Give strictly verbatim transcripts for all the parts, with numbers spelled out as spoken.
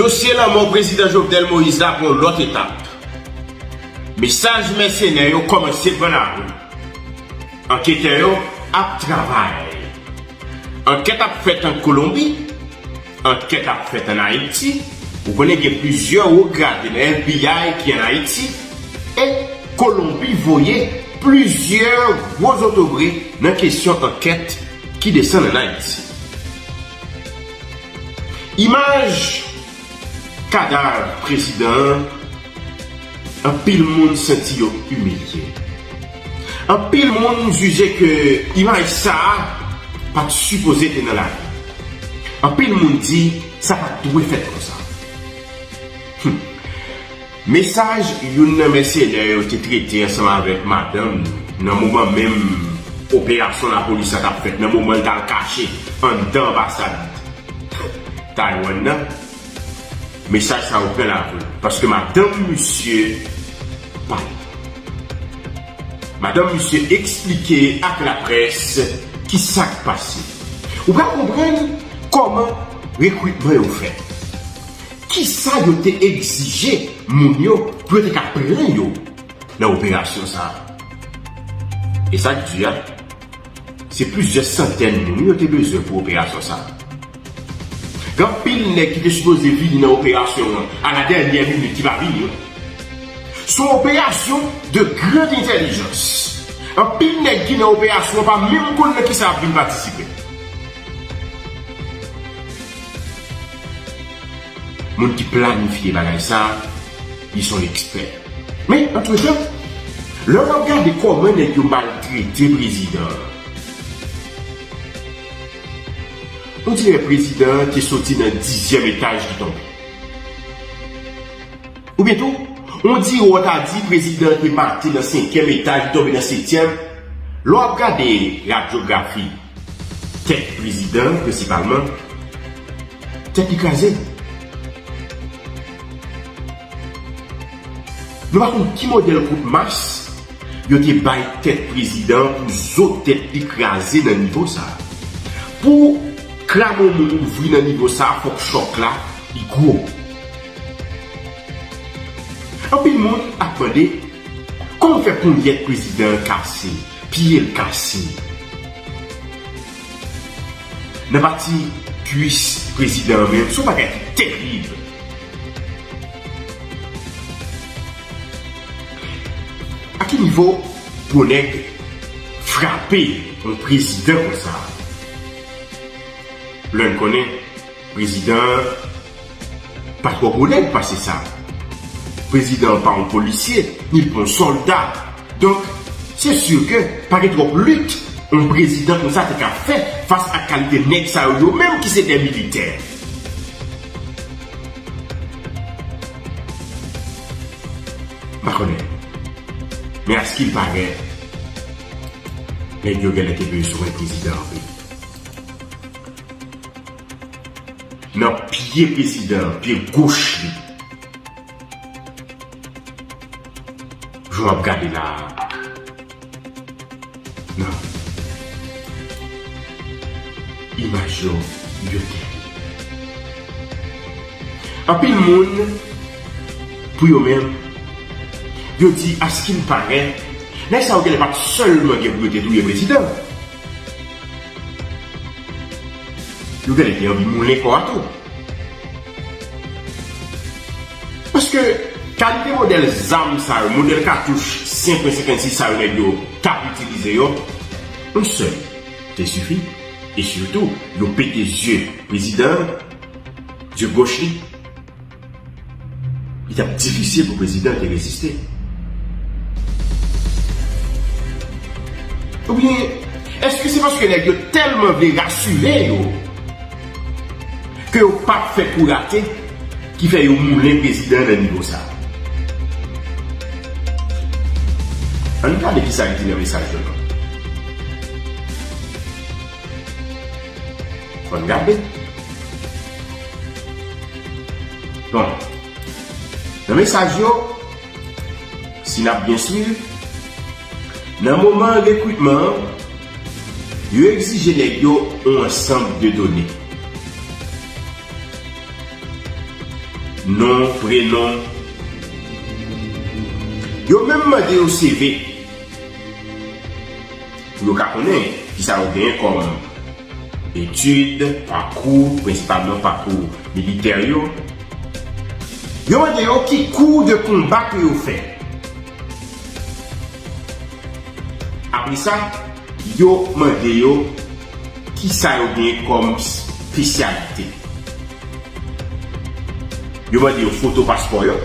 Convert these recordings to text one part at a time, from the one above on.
Dosye lanmò Prezidan Jovenel Moïse la pran yon lòt etap. Mesaj mèsenè yo kòmanse pran lari. Anketè yo ap travay. Ankèt ap fèt an Kolonbi, ankèt ap fèt an Ayiti. Ou konnen gen plizyè wo grade nan F B I ki an Ayiti. E Kolonbi voye plizyè gwo zotobre nan kesyon ankèt ki desann an Ayiti. Imaj kadav prezidan an, anpil moun santi yo imilye. Anpil moun jije ke imaj sa a pa t sipoze te nan lari. Anpil moun di sa pa t dwe fèt konsa. Hum. Mesaj youn nan mèsenè yo te trete ansanm avèk madanm li nan moman menm operasyon lapolis la t ap fèt, nan moman l t al kache anndan anbasad Taiwan nan, mesaj sa yo pran lari, paske madanm misye pale. Madanm misye eksplike ak laprès ki sa k pase. Ou pral konprann kòman rekritman yo fèt. Kisa yo te egzije moun yo pou yo te ka pran yo nan operasyon sa a? E sa k di a, se plizyè santèn moun yo te bezwen pou operasyon sa a. Gen anpil nèg ki te sipoze vini nan operasyon an a la dènyè minit ki pa vini. Se yon operasyon de grande intelligence. Anpil nèg ki nan operasyon an pa menm konn nan kisa y ap vin patisipe. Moun ki planifye bagay sa, li se yon ekspè. Men, antretan, lè w ap gade kòman nèg yo maltrete prezidan an, on dirè prezidan an te soti nan dizyèm etaj li tonbe. Oubyen tou, on dirè w ta di prezidan an te mate nan senkyèm etaj, li tonbe nan setyèm. Lè w ap gade radyografi tèt prezidan an prensipalman, tèt li kraze. Nou pa konn ki modèl kout mas yo te bay tèt prezidan an pou zo tèt li kraze nan nivo sa a. Pou krab yon moun ouvri nan nivo sa a, fòk chòk la li gwo. Anpil moun ap mande, kòman fè ponyèt prezidan an kase, pye l kase? Nan pati kwis prezidan an menm, se yon bagay ki terib. A ki nivo pou nèg frape yon prezidan konsa? Lè n konnen prezidan an pa twò gwo nèg pase sa. Prezidan an pa yon polisye, ni l pa yon sòlda. Donk, se si ke pa gen twòp lit yon prezidan konsa te ka fè fas ak kalite nèg sa yo, yo menm ki se de militè. M pa konnen. Men askilpare, nèg yo genlè te bezwen prezidan anpil. Nan pye prezidan an, pye goch li. Jan w ap gade la a. Non. Imaj yo, yo terib. Anpil moun, pou yo menm, yo di askilpare, nèg sa yo genlè pa t sèlman gen pou yo te touye prezidan. Yo genlè te anvi moulen kò a tou. Paske kalite modèl zam sa yo, modèl katouch senk pwen senkannsis sa yo nèg yo t ap itilize yo, yon sèl te sifi. E sitou, yo pete zye prezidan an, zye goch li. Li t ap difisil pou prezidan te reziste. Oubyen, èske se paske nèg yo tèlman vle rasire yo ke yo p ap fè kou rate ki fè yo moulen prezidan nan nivo sa? Ann gade kisa ki di nan mesaj yo non. Fò n gade. Bon. Nan mesaj yo, si n ap byen swiv, nan moman rekritman an, yo egzije nèg yo yon ansanm de done. non, prenon. Yo menm mande yo C V pou yo ka konnen kisa yo genyen kòm etid, pakou, prensipalman pakou militè yo. Yo mande yo ki kou de konba ke yo fè. Apre sa, yo mande yo kisa yo gen kòm espesyalite. Yo mande yo foto paspò yo,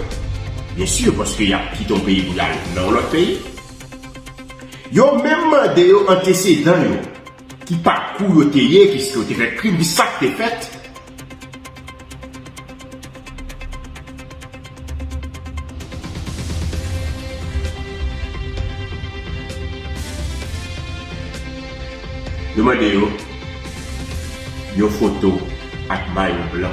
byen si, paske y ap kite yon peyi pou y al nan yon lòt peyi. Yo menm mande yo antesedan yo, ki pakou yo te ye, ki si yo te fè krim, ki sa k te fèt. Yo mande yo yon foto ak mayo blan.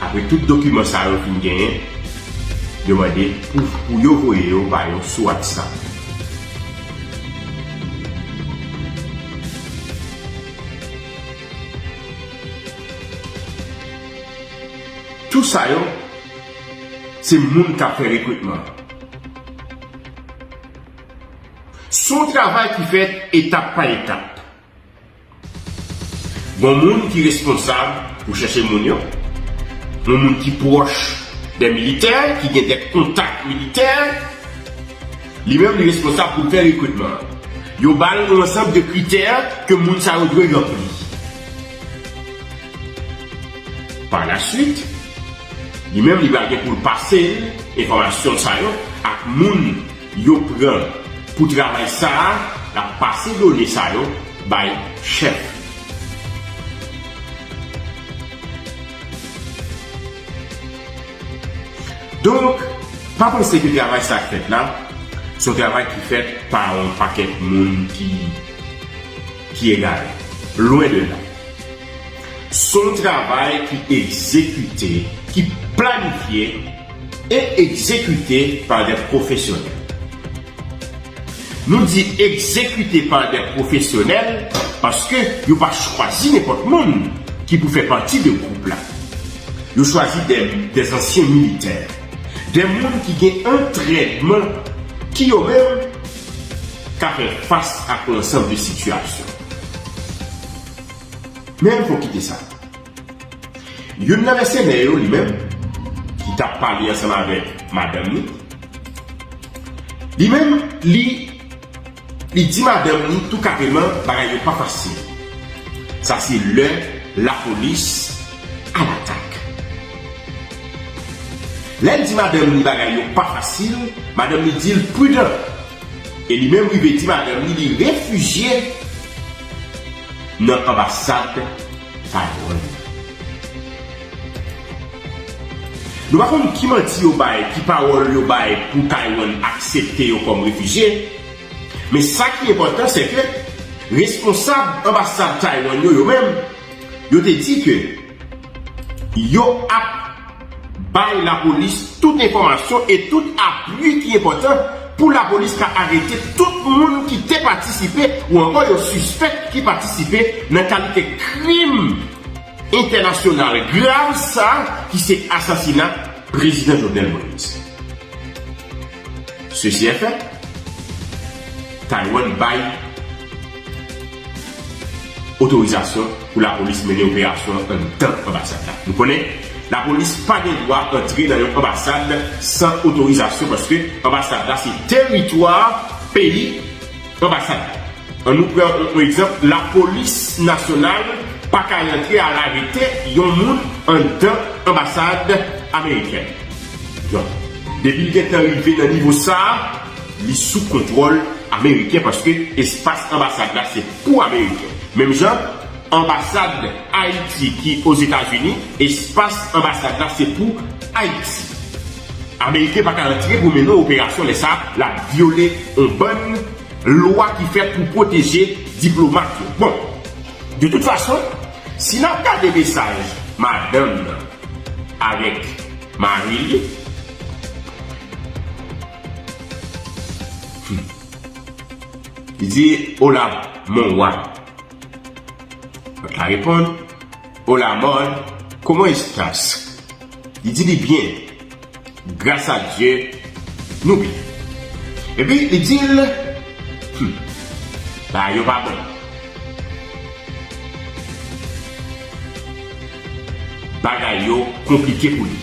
Apre tout dokiman sa yo fin genyen, yo mande pou, pou yo voye yo ba yo sou WhatsApp. Tout sa yo, se moun k ap fè rekritman. Se yon travay ki fèt etap pa etap. Gon moun ki responsab pou chèche moun yo. Gon moun ki pwòch de militè, ki gen de kontak militè. Li menm, li responsab pou l fè rekritman an. Yo ba l yon ansanm de kritè ke moun sa yo dwe ranpli. Pa la swit, li menm, li pral gen pou l pase enfòmasyon sa yo ak moun yo pran pou travay sa a, l ap pase done sa yo bay chèf. Donk, pa panse ke travay sa k fèt la, se yon travay ki fèt pa yon pakèt moun ki, ki egare. Lwen de la. Se yon travay ki egzekite, ki planifye e egzekite pa de pwofesyonèl. Nou di egzekite pa de pwopesyonèl paske yo pa chwazi nenpòt moun ki pou fè pati de gwoup la. Yo chwazi de, de ansyen militè, de moun ki gen antrènman, ki yo menm ka fè fas ak yon ansanm de sitiyasyon. Men fò kite sa. Youn nan mèsenè yo, li menm, ki t ap pale ansanm avèk madanm li, li menm, li, li di madanm li tou kareman bagay yo pa fasil. Sa se lè lapolis alatak. Lè l di madanm li bagay yo pa fasil, madanm li di l pridan. E li menm rive di madanm li, li refijye nan anbasad Taiwan. Nou pa konn ki manti yo bay, ki pawòl yo bay pou Taiwan aksepte yo kòm refijye, men sa ki enpòtan, se ke responsab anbasad Taiwan yo, yo menm, yo te di ke yo ap bay lapolis tout enfòmasyon e tout apui ki enpòtan pou lapolis ka arete tout moun ki te patisipe ou ankò yo sispèk ki patisipe nan kalite krim entènasyonal grav sa ki se asasina Prezidan Jovenel Moïse. Sesi etan fèt, Taiwan bay otorizasyon pou lapolis mennen operasyon anndan anbasad la. Nou konnen, lapolis pa gen dwa antre nan yon anbasad san otorizasyon, paske anbasad la se teritwa peyi anbasad la. Ann nou pran yon, yon egzanp, lapolis nasyonal pa ka rantre al arete yon moun anndan anbasad amerikèn. Donk, depi l gentan rive nan nivo sa a, li sou kontwòl ameriken, paske espas anbasad la se pou ameriken. Menm jan, anbasad Ayiti ki Ozetazini, espas anbasad la se pou Ayiti. Ameriken pa ka rantre pou mennen yon operasyon lè sa a, l ap vyole yon bann lwa ki fèt pou pwoteje diplomat yo. Bon, de tout fason, si n ap gade mesaj madanm nan avèk mari li, hmm, li di, "Hola, mon roi." Lòt la reponn: Hola amor, ¿cómo estás? Li di li byen. Gras a Dye, nou byen. Epi li di l, hmm, bagay yo pa bon. Bagay yo konplike pou li.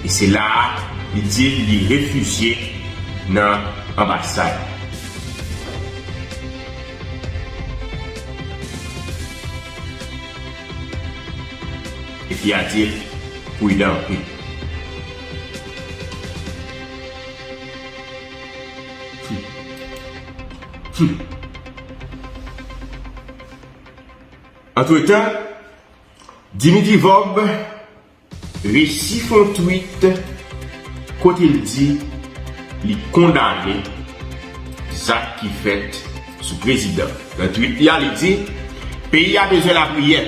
E se la a, li di l li refizye nan anbasad. E fi a di l, pridan anpil. Hmm. Hmm. Antretan, Dimitri Vorbe resi fè yon tweet kote l di li kondane zak ki fèt sou prezidan. Nan tweet li a, li di, peyi a bezwen lapriyè.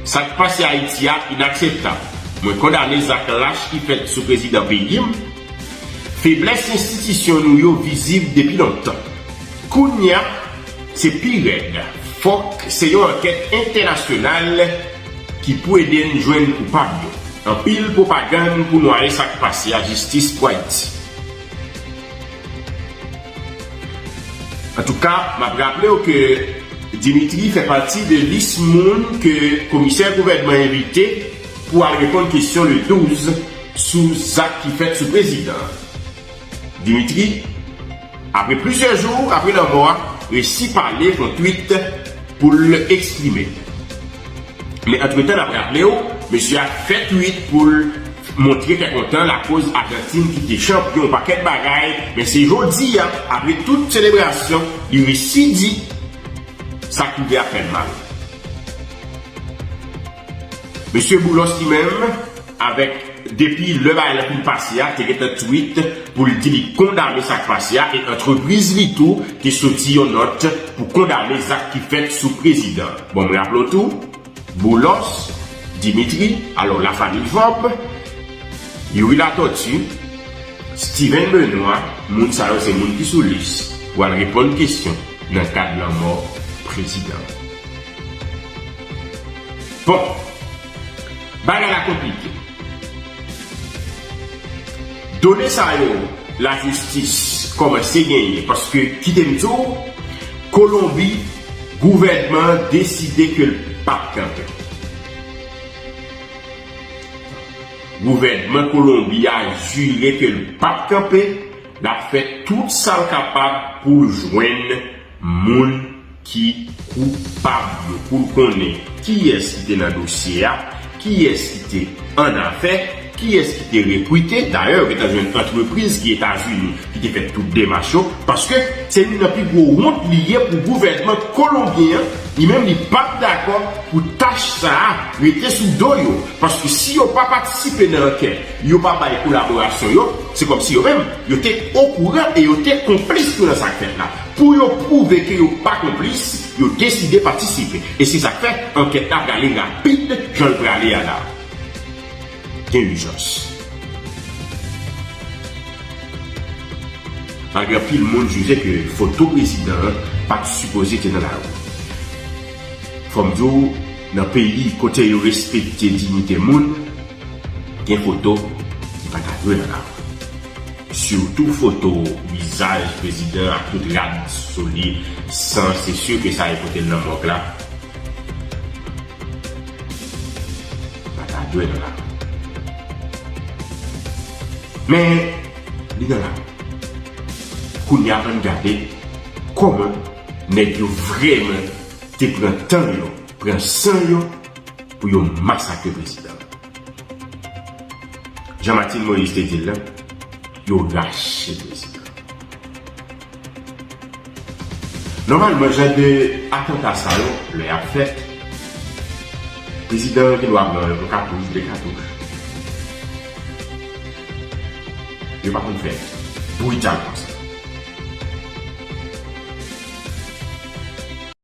Sa k pase Ayiti a inakseptab. Mwen kondane zak lach ki fèt sou prezidan peyi m. Feblès enstitisyon nou yo vizib depi lontan. Kounye a, se pi rèd. Fòk se yon ankèt entènasyonal ki pou ede n jwenn koupab yo. Anpil pwopagann pou nwaye sa k pase a, jistis pou Ayiti. Antouka, m ap raple w ke Dimitri fè pati de lis moun ke komisè gouvènman envite pou al reponn kesyon le douz sou zak ki fèt sou prezidan an. Dimitri, apre plizyè jou apre lanmò a, resi pale, fè yon tweet pou l eksprime. Men antretan, n ap raple w, mesye a fè tweet pou l montre kè kontan l akoz Ajantin ki te chanpyon yon pakèt bagay, men se jodi a, apre tout selebrasyon, li resi di sa k rive a fè l mal. Mesye Boulos li menm, avèk, depi lè bagay la fin pase a, te gentan tweet pou l di li kondane sa k pase a, e antrepriz li tou te soti yon nòt pou kondane zak ki fèt sou prezidan. Bon, m raple w tou, Boulos, Dimitri, alò, lafanmi Vorbe, Youri Latortue, Steven Benoît, moun sa yo se moun ki sou lis pou al reponn kesyon nan kad lanmò prezidan. Bon, bagay la konplike. Done sa yo, lajistis kòmanse genyen, paske, kite m di w, Kolonbi, gouvènman an deside ke l p ap kanpe. Gouvènman Kolonbi a jire ke l p ap kanpe, l ap fè tout sa l kapab pou l jwenn moun ki koupab yo, pou l konnen kiyès ki te nan dosye a, kiyès ki te annafè, kiyès ki te rekrite. Dayè, yo gentan jwenn antrepriz ki Etazini ki te fè tout demach yo, paske se youn nan pi gwo wont li ye pou gouvènman kolonbyen an, li menm li p ap dakò pou tach sa a rete sou do yo, paske si yo pa patisipe nan ankèt, yo pa bay kolaborasyon yo, se kòmsi yo menm, yo te okouran e yo te konplis tou nan sa k fèt la. Pou yo pwouve ke yo pa konplis, yo deside patisipe. E se sa k fè ankèt la prale rapid jan l prale a la. Gen ijans. Malgre anpil moun jije ke foto prezidan an pa t sipoze te nan lari. Fò m di w, nan peyi kote yo respekte diyite moun, gen foto ki pa ta dwe nan lari. Sitou foto vizaj prezidan ak tout rad sou li, san, se si ke sa e pote l nan mòg la. Pa ta dwe nan lari. Men, li nan lari. Kounye a, ann gade kòman nèg yo vrèman te pran tan yo, pran san yo pou yo masakre prezidan. Jan Martine Moïse te di l lan, yo rache prezidan. Nòmalman, jan de atanta sa yo, lè y ap fèt, prezidan an gen dwa pran yon katouch, de katouch. Yo pa konn fè brital konsa.